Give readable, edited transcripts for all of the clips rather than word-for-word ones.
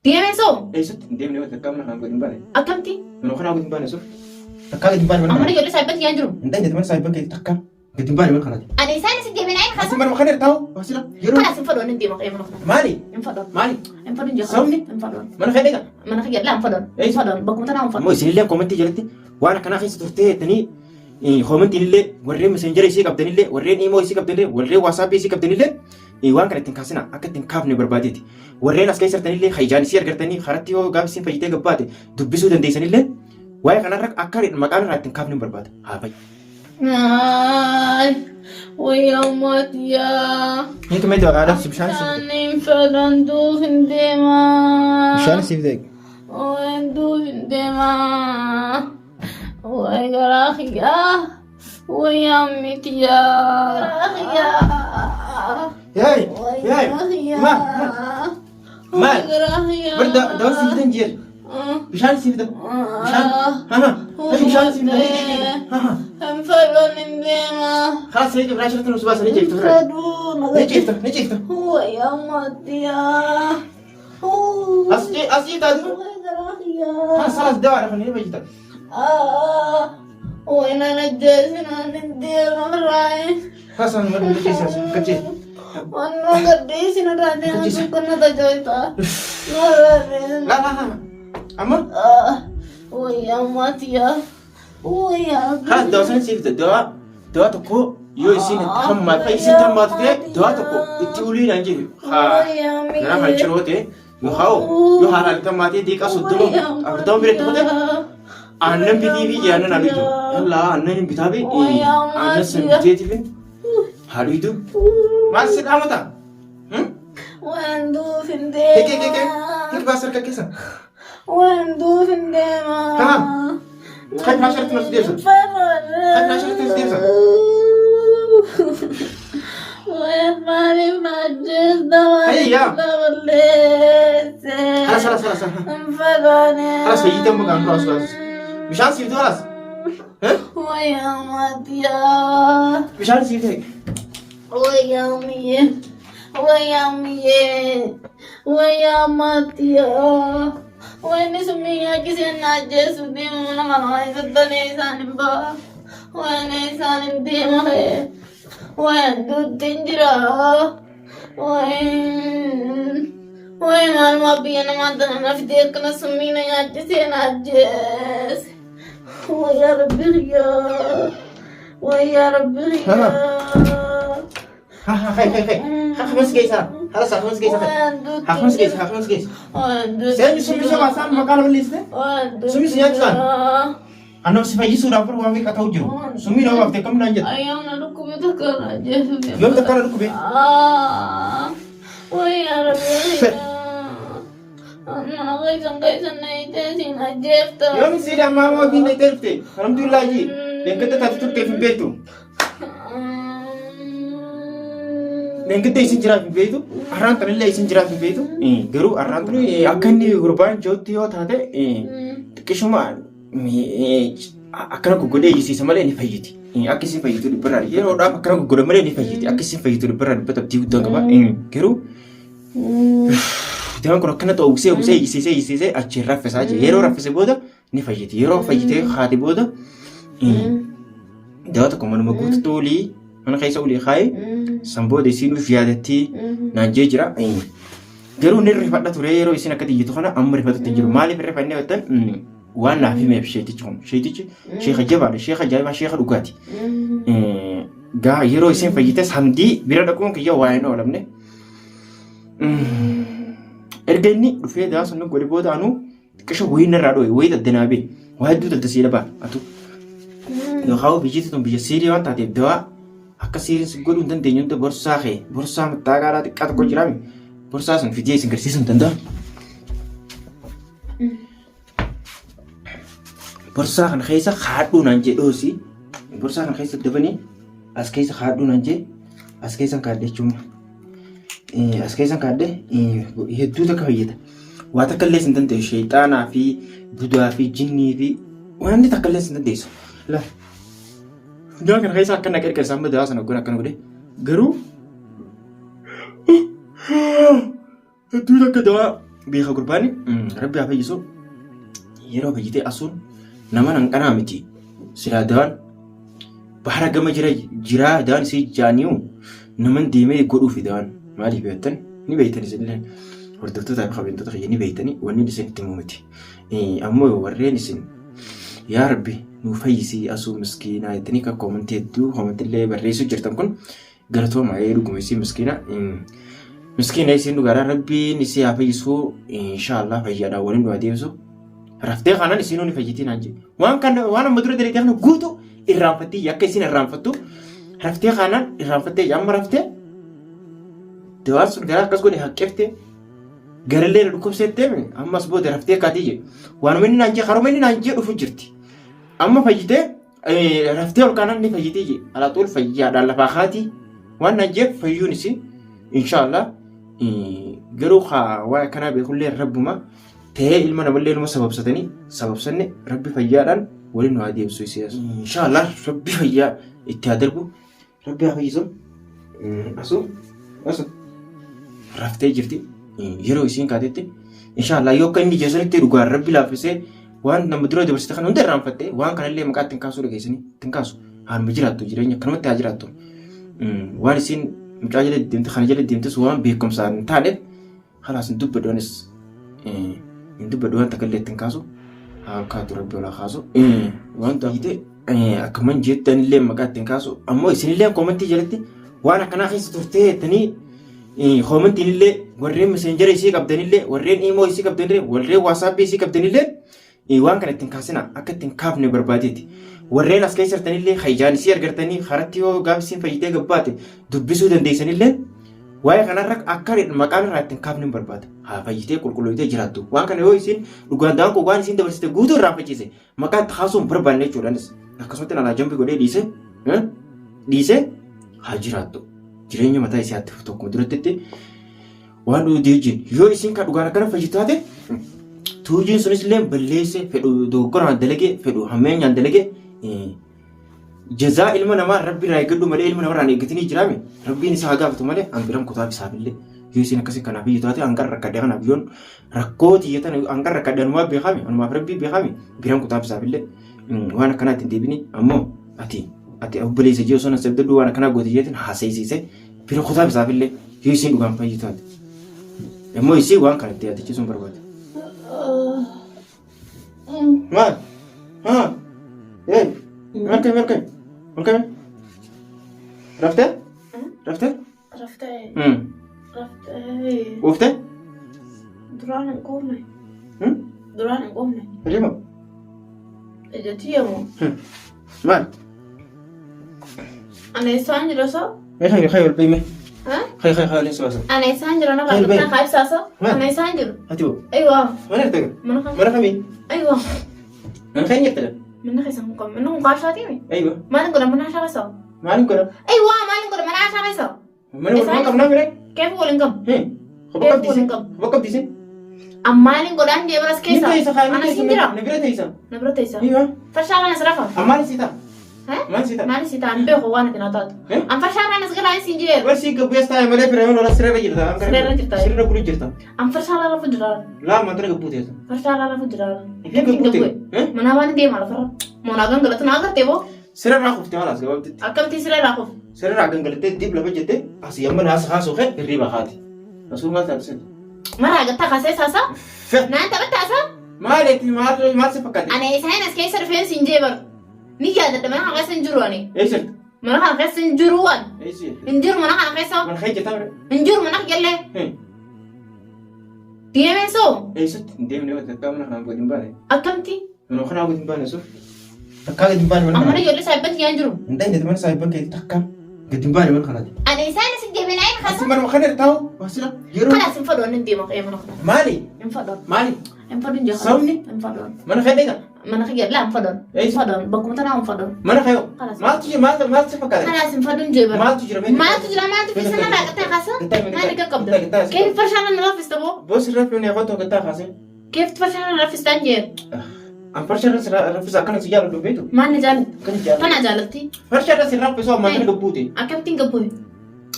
Deemee soo Eessatti hin deemne takkaa mana kanaa gadi hin baane. akkamti? Mana kanaa gadi hin baane soo. Takkaa gadi hin baane mana Amma kanaa. ijoollee saayibban kiyyaan jiru. Hin ta'in mana saayibban keetii takkaa gadi hin baane mana kanaati. Ani isaan isin deemee naayin Asi kaasa. mana kana irra taa'u asira yeroo Kalaas hin fadhoon hin deema ka'ee mana kana. maali Hin fadhoon. maali Hin fadhoon jira. Sabni? Hin fadhoon. mana kee dheeta. Mana kiyya laa hin fadhoon. Hin Eessa? fadhoon. Bakkuma tanaa hin Ammoo fadhoon. isinillee koomentii jalatti waan akkanaa keessa turtee jettanii koomentiin illee warreen meseenjera isii qabdanillee warreen imoo isii qabdanillee warreen waasaappii isii qabdanillee waan kana ittiin kaasina akka ittiin kaafne barbaadeeti. Warreen as keessa jirtanillee kan ijaan isii argartanii karatti yoo gaafa isiin fayyitee gabbaate dubbisuu dandeessanillee waa'ee kanarra akka maqaan irraa ittiin kaafne barbaada. Haa fayyadu. Ay, wayyaa maatiyaa. Hiitu mee aadaa si bishaan siif Bishaan fedhan duuf hin deemaa. bishaan siif ta'e. Waan duuf hin deemaa. Way garaa kiyyaa. Wayyaa mitiyaa. Garaa kiyyaa. Yaay yaay Wayyaa kiyyaa. ma ma Way garaa kiyyaa. bar dawaa siif fidan jeer bishaan siif fidan bishaan ha ha bishaan siif fidan ha ha Hin fedhan hin deemaa. خلاص هيك بلاش رتن بس نجي Hin تفرق fedhuu. نجي نجي Wayyaa maatiyaa. أصلي أصلي تادو خلاص خلاص دواء خليني بجيتك وين انا جالسين ندير راي خلاص انا ما بدي كتير وانا قديش نراني كنا تجويتا لا لا لا أما ويا ماتيا ويا خلاص دواء سنة سيف دواء دواء تكو يو يسين تهم ما يسين تهم ما تده دواء تكو إتولي نانجي ها أنا ما يشروته يو هاو يو هارال تهم ما تده ديك أصدمه أردم بيرت تكو aannan bitii fi aannan haadhiitu. Yallaa aannan hin bitaa fi aannan san biteeti fi haadhiitu. Maal si dhaamata? وين دوف Hiki hiki hiki baas harka keessa. وين دوف نديما ها. خايف من عشرة نص ديرسون. خايف من عشرة نص ديرسون. وين مالي ما جزنا هيا. خلاص خلاص خلاص انفرني خلاص هي تم بقى خلاص خلاص bishaan siiftu خلاص ويا ماتيا bishaan siifte ويا مية ويا مية ويا ماتيا وين سمية كسي ناجس وديما من غناي زدني سان با وين سان ديما وين دود تنجرا وين وين ما بينا ما دنا في ديكنا سمينا يا جسي ناجس ويا ربي يا ويا ربي يا ها ها خي خي خي ها خمس geessa خلاص خمس geessa ها خمس geessa ها خمس geessa Seenyu summi soba isaan maqaa nama leessite Summi si nyaachisaan? Annaaf si fayyisuudhaaf waan meeqa ta'u jiru summii nama baaftee kam naan jedhu Ayyaana dhukkube takka irraa jeesu. Yoom takka na dhukkube? Wayyaa rabbi. Mana keessan keessan na hiitee siin ajjeefta. Yoom si ammaa moo fi na dhufte alhamdulillah ji leenkata taate turteef hin beektu leenkata isin jiraaf hin beektu har'aan tanallee isin jiraaf hin beektu garuu har'aan tan akka inni gurbaan jirutti yoo taate xiqqishuma akkana goggodhee iyyisiisa malee ni fayyiti. Akka isin fayyitu dhibbarraa yeroodhaaf akkana goggodhe malee ni fayyiti. Akka isin fayyitu dhibbarraa dhibbata abdii guddaa qaba. Garuu Dawaan kun akkana ta'u uwwisee uwwisee iyyisiisee iyyisiisee achiin raffisaa jira. Yeroo raffise booda ni fayyiti. Yeroo fayyitee haati booda dawaa tokko manuma guututti olii mana keessa olii kaa'ee san booda isiin nuuf yaadattii naan jee jira. Garuu ni rifadha ture yeroo isin akka xiyyitu kana amma rifatutti hin jiru. Maaliif rifannee jettan waan naaf himeef sheetichi kun. Sheetichi sheeka jabaadha, sheeka ajaa'ibaa, sheeka dhugaati. Gaa yeroo isin fayyites hamdii bira dhaquun kiyya waa hin oolamne. Erga inni dhufee dawaa sun godhe booda anuu xiqqisho wayii narraa dho'e wayii daddanaa bee waa hedduu daddasii dhabaa atu. Yookaan biyyi tun biyya siirii waan taateef dawaa akka siiriin si godhuu hin dandeenye hunda borsaa kee borsaa mattaaqaadhaa xiqqaa tokko jiraami borsaa sun fidee isin garsiisuu hin danda'amu. Borsaa kana keessa kaadhuu naan jee dhoosi. Borsaa kana keessa dabanii as keessa kaadhuu naan jee as keessan kaadhe jechuudha. As keessan kaadhe hedduu takka fayyada. Waa takka illee sin dandeessu sheexaanaa fi budaa fi jinnii fi waan takka illee sin dandeessu. Laa. Funyaan kana keessa akka naqee erga isaan badaa sana goon akkana godhe garuu hedduu takka dawaa Beeka gurbaani rabbi haa fayyisu. Yeroo fayyitee asuun nama nan qanaa miti. Silaa dawaan bahara gama jira jiraa dawaan isii jaaniyu naman deemee godhuufi dawaan maaliif beektan ni beektan isinillee hordoftoota fi kabajamtoota kiyya ni beektani wanni isin itti himu miti. Ammoo warreen isin yaa rabbi nu fayyisii asuu miskiinaa jettanii akka koomantii hedduu koomantillee barreessuu jirtan kun galatooma ee dhuguma isii miskiina. Miskiina isiin dhugaadha rabbiin isii haa fayyisuu inshaallah fayyaadhaan waliin nu haa deebisu. Raftee kanaan isiinuu ni fayyitii naan jedhe. Waan kana waan amma dura dalagde kana guutuu irraanfattii akka isiin irraanfattu raftee kanaan irraanfattee amma raftee dawaan sun garaa akkas godhe haqqeftee garallee na dhukkubsettee ammas booda raftee kaatii jedhe. Waanuma inni naan jedhe karuma inni naan jedhe dhufu jirti. Amma fayyitee raftee ol kaanaan ni fayyitii jedhe. Alaaxuul fayyaadhaan lafaa kaatii waan naan jedhe fayyuun isii inshaallah garuu waa akkanaa beekullee rabbuma ta'ee ilma namallee numa sababsatanii sababsanne rabbi fayyaadhaan waliin nu haa deebisu isii as. Inshaallah rabbi fayyaa itti haa darbu rabbi haa fayyisu. Asu asu raftee jirti yeroo isiin kaatetti inshaallah yoo akka inni jeesanitti dhugaan rabbi laaffisee waan nama dura dabarsite kana hunda irraanfatte waan kanallee maqaa ittiin kaasuu dhageessanii ittiin kaasu haaluma jiraattu jireenya akkanumatti haa jiraattu. Waan isiin mucaa jala deemte kana jala deemtes waan beekumsaan hin taaneef Kalaas hin dubbadhu anis hin dubbadhu waan takka illee ittiin kaasu haa kaatu rabbi ol haa kaasu. Waan taate akkuman jettan illee maqaa ittiin kaasu ammoo isinillee koomantii jalatti waan akkanaa keessa turtee jettanii koomantiin illee warreen meseenjera isii qabdanillee warreen imoo isii qabdanillee warreen waasaappii isii qabdanillee Waan kana ittiin kaasina akka ittiin kaafne barbaadeeti. Warreen as keessa jirtanillee hayyaan isii argartanii karatti yoo gaafa isiin fayyitee gabbaate dubbisuu dandeessanillee waa'ee kanarra akka maqaan irraa ittiin kaafne hin barbaada. Haa fayyitee qulqulloofitee jiraattu. Waan kana yoo isiin dhugaan daan koo waan isiin dabarsite guutuu irraa fayyise maqaa itti kaasuu hin barbaanne jechuudhaanis akkasumatti alaa jambi godhee dhiise dhiise haa jiraattu. Jireenya mataa isii haa tokko duratti waan dhugdee wajjin yoo isin kan dhugaan akkana fayyitu taate tuujiin sunis illee balleesse fedhu dogoggoraan dalage fedhu hammeenyaan dalage jazaa ilma namaa rabbi irraa eeggadhu malee ilma namarraa hin eeggatinii jiraame rabbiin isaa haa gaafatu malee an biran kutaaf isaaf illee yoo isin akkasii kanaaf iyyuu taate hanqar rakkadhe kanaaf yoon rakkoo tiyyatan hanqar rakkadhe anumaaf beekame anumaaf rabbii beekame biran kutaaf isaaf illee waan akkanaa ittiin deebini ammoo ati ati obboleessa jee osoo na sabdadhu waan akkanaa goote jeetin haasayisiise Bira kutaaf isaaf illee yoo isiin dhugaan fayyu taate. Immoo isii waan kana itti yaadachiisuun barbaada. Maal? Haa? Ee? Malkame malkame malkame. Raftee? Raftee? Raftee. Raftee. Quuftee? Duraan hin quufne. Duraan hin quufne. Hirriba? Ija tiyya moo? Maal? Ana isaan jira soo? Mee khayi khayi ol beeyme. Ha? Khayi khayi khayi waliin sibaasa. Ana isaan jira na Khayi baafata beey. kaa ibsaa soo? Maal? Ana isaan jiru. Ati hoo? Aywa. Mana jirta gaa? Mana kam? Mana kamii? Aywa. Mana keenya jirta gaa? Mana keessa kun kam? Mana kun qaashaati mi? Aywa. Maalin godha mana ashaa keessa? Maaliin godha? Aywa maalin godha mana ashaa keessa? Mana wal qabnaa mire? Keefu waliin qabu. Kopha qabdiisin? Kopha qabdiisin? Ammaaliin godhaan jee baras Ni keessa. teessa kaa ni Ana teessa siin jira. na bira teessa. Na bira teessa. Iwa. Farshaa kanas rafa. Ammaali sii ta'a. Maal sii ta'a? Maali sii ta'a? Hin beeku waan ati na taatu. An farshaa kanas galaa siin jee. Warri sii gabbu as taa'e malee firee lola siree irra jirta. Siree irra jirta. Siree irra bulu jirta. An farshaa irra rafu jira. Laa maantana gabbuu teessa. Farshaa irra rafu jira. Ifii gabbuu teessa. Manaa waan deema lafarra. Moonaa gangalatu na agartee boo. Siree irraa kufte haala as gabaabtitti. Akkamti siree irraa kufu? Siree irraa gangalattee dib lafa jettee asii amma naasa kaasuu kee hirriba kaati. Asuu maal taate siree? Maraa gattaa kaasee saasaa? Fe. Naan taphatta asaa? Maal itti maal maal si fakkaate? Ani isaan as keessa dhufeen siin jee bar. Ni yaadadha mana kana keessa hin jiru ani. Eessa jirta? Mana kana keessa hin jiru ani. Eessa jirta? Hin jiru mana kana keessa. Mana kee jirta bire? Hin jiru mana jallee. Deemeen soo Eessatti hin deemne waan takkaa mana kanaan gadi hin baane. akkamti? Mana kanaa gadi hin baane suuf. Takkaa gadi hin baane mana Amma kanaa. ijoollee saayibban tiyyaan jiru. Hin ta'in mana saayibban keetii takkaa gadi hin baane mana kanaati. Ani isaan isin deemeen ayin Asi kasa. manuma kana irra taa'u wasila yeroo Kalaas hin fadhu ani hin deema ka'ee mana kana. maali Hin fadhu. maali Hin fadhu hin jiru. Sabni? Hin fadhu. mana kee dheeqa Mana kiyya laa hin fadhu. Hin Eessa? fadhu. Bakkuma tanaa hin fadhu. mana kee yoo Kalaas. maaltu jira maal maal si fakkaata Kalaas hin fadhu hin jiru. maaltu jira mee Maaltu jira maaltu keessa na raaqattee kaasa? Gattaa, Maal gattaa, qaqqabda? gattaa, gattaa. Keef farshaa na raffista boo? Boos irra fi neefa tokko gattaa kaasee Keef farshaa na raffista hin jiru. An farsha irra si raffisa akkana si jaaladhu beektu. Maal na jaalatti? Akkana jaalladhu. Tana jaalatti. Farsha irra si raffisu ammaa kana gabbuute. Akkamittiin gabbuute?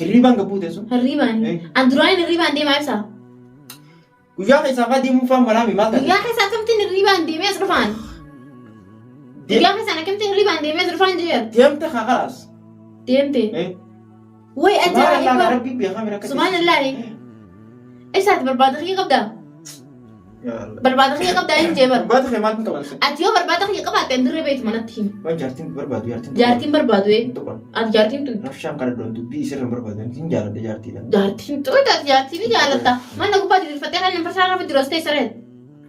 Hirriibaan gabbuute sun. Hirriibaan. Eh. An duraan hirriibaan deemaa ibsaa. Guyyaa keessaa fa'aa deemuu fa'aa malaami maal taate? Guyyaa keessaa akkamittiin hirribaan deemee as dhufaan? Guyyaa keessaan akkamittiin hirribaan deemee as dhufaan jeer? Deemte haa kalaas. Deemte. Way Subhanallah ajaa'iba. rabbi beekaa mira akka Subhanallah. Eessaati barbaada kiyya qabdaa? Barbaada kiyya qabdaa hin jee bar. Barbaada kee maal hin qaban sin? Ati yoo barbaada kiyya qabaatte dirree beektu manatti himi. Waan jaartiin barbaadu jaartiin. Jaartiin barbaadu ee. Tuqan. Ati jaartiin tu. Rafshaan kana doon dubbii isirra hin barbaadu. Hin jaaladha jaartiidha. Jaartiin tu ati jaartiin ni jaalatta. Mana gubbaa diriirfattee kan hin farsaa rafa jiru as ta'e sareen.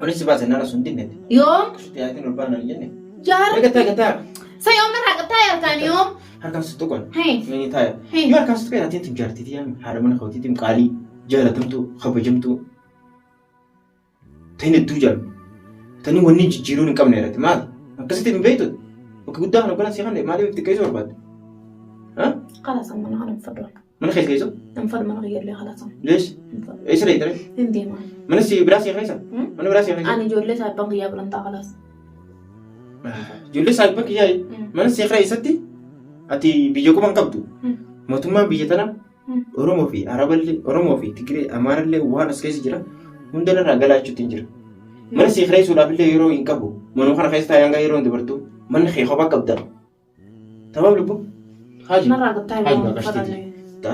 Onis si baase nana sun dinneeti. Yoom Jaartiin ol baanaan hin jenne. jaar Gataa gataa. sa yoom narraa qabtaa yaaltaan yoom. Harkaan si tuqan. Hee. Ni taaya. Hee. Yoo harkaan si tuqan jaartiin tun jaartiitii yaami. Haadha mana kootiitiin qaalii jaalatamtuu kabajamtuu. Tani hedduu jaalladhu. Tani wanni jijjiiruun hin qabne irratti maali? Akkasitti hin beektu. Bakka guddaa kana godhan si kanne maaliif itti keessoo barbaadde? Kalaas mana kana hin fadhu. Mana keessa keessoo? Hin fadhu mana kiyyallee kalaas. Lees? Eessa dheeytare? Hin deemaa. Mana si biraa si keessa? Mana biraa si keessa? Ani ijoollee saayibban kiyyaa biran ta'a kalaas. Ijoollee saayibban kiyyaa mana si keessatti ati biyya quban qabdu. Mootummaan biyya tanaa Oromoo fi Araballee, Oromoo fi Tigiree, Amaarallee waan as keessa jira hunda irraa galaachuutti hin jira. Mana siif reessuudhaaf illee yeroo hin qabu. Manuma kana keessa taa'ee hanga yeroo hin dabartu manni kee kophaa qabda. Tamam lubbu. Haaji. Narraa gattaa Haaji yeroo baaqashtiiti.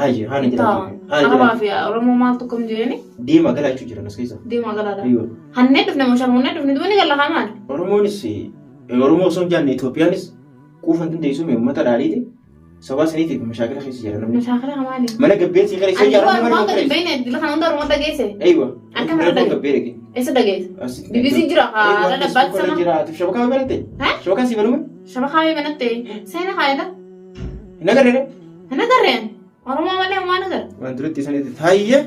Haaji haana jira. Haana Arabaa jira. fi Oromoo maaltu kam jeeni Deemaa galaachuu jiran as keessa. deemaa galaadha. Ayyoo. Hannee dhufne moo sharmunnee dhufne duba ni galla haa maali? Oromoonis Oromoo osoo hin jaanne Itoophiyaanis quufan dandeessu uummata dhaaliiti. Sabaa saniitiif mashaakila keessa jira namni. Mashaakila haa maali? Mana gabbeen si gara isa Ani ijaarame waan mana waan gadi gabbeen. beekne dila kana hunda Oromoo dhageesse. Aywa. Akka mana Reefuun gabbee dhaqe. Eessa dhageesse? BBC jira haa dhala Sama. Jira. Ati shabakaa banatte? Ha? Shabakaa si banume? Shabakaa banatte seena haayila. Hin agarre? Hin agarreen. Oromoo malee waan agarre. Waan duratti sanitti taayyee.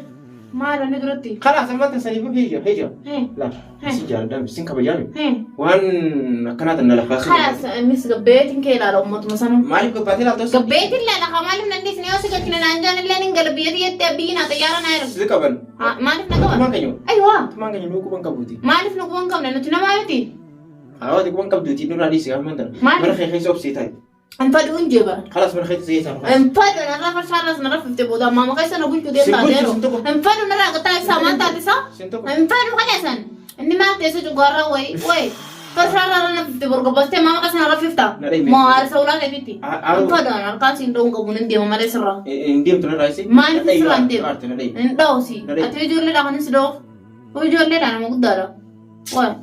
Maal inni duratti? Kalaas amma tan saniif hiyya hiyya. Hee. La. Si jaalladha sin kabajaame. Hee. Waan akkanaa tan na lafaasu. Kalaas mis gabbeetiin kee ilaala uummatuma sanuu. Maaliif gabbaatee ilaalta? Gabbeetiin ilaala haa maaliif nan dhiisne yoo si galchine naan jaan illee nin gala biyya tiyyatti biyyi naa xayyaara naa ergu. Si qaban. Maaliif na qaban? Tumaan keenya. Ayiwaa. Tumaan keenya nuu quban qabuuti. Maaliif nu quban qabne nuti namaa miti? Hawaati quban qabduuti nurraa dhiisi gaafa tana. Maaliif? Mana kee keessa obsii taa'i. Hin fadhu hin jeeba. Kalaas mana keessa seesaa. Hin fadhu narraa farshaarras narra fifte booda maama keessa na bulchuu Sin deemtaa bulchu, deeru. sin tuqu. Hin fadhu narraa gataa isaa maal taate isaa? Sin tuqu. Hin fadhu kadheessan. Inni maal teessa cugaarraa wayi wayi. Farshaarraa na fifte borgobastee maama keessa narra fifta. Na dhayime. Moo haarisa ulaa keetitti. Aaru. Hin fadhu harkaan siin dha'uun qabu nan deema malee sirraa. Hin deemtu narraa isi. Maaliif sirraa hin deemu? Aarte na dhayi. Hin dha'usi. Na dhayi. Ati ijoolleedha kan si dha'uuf. Ijoolleedha nama guddaadha. Wayi.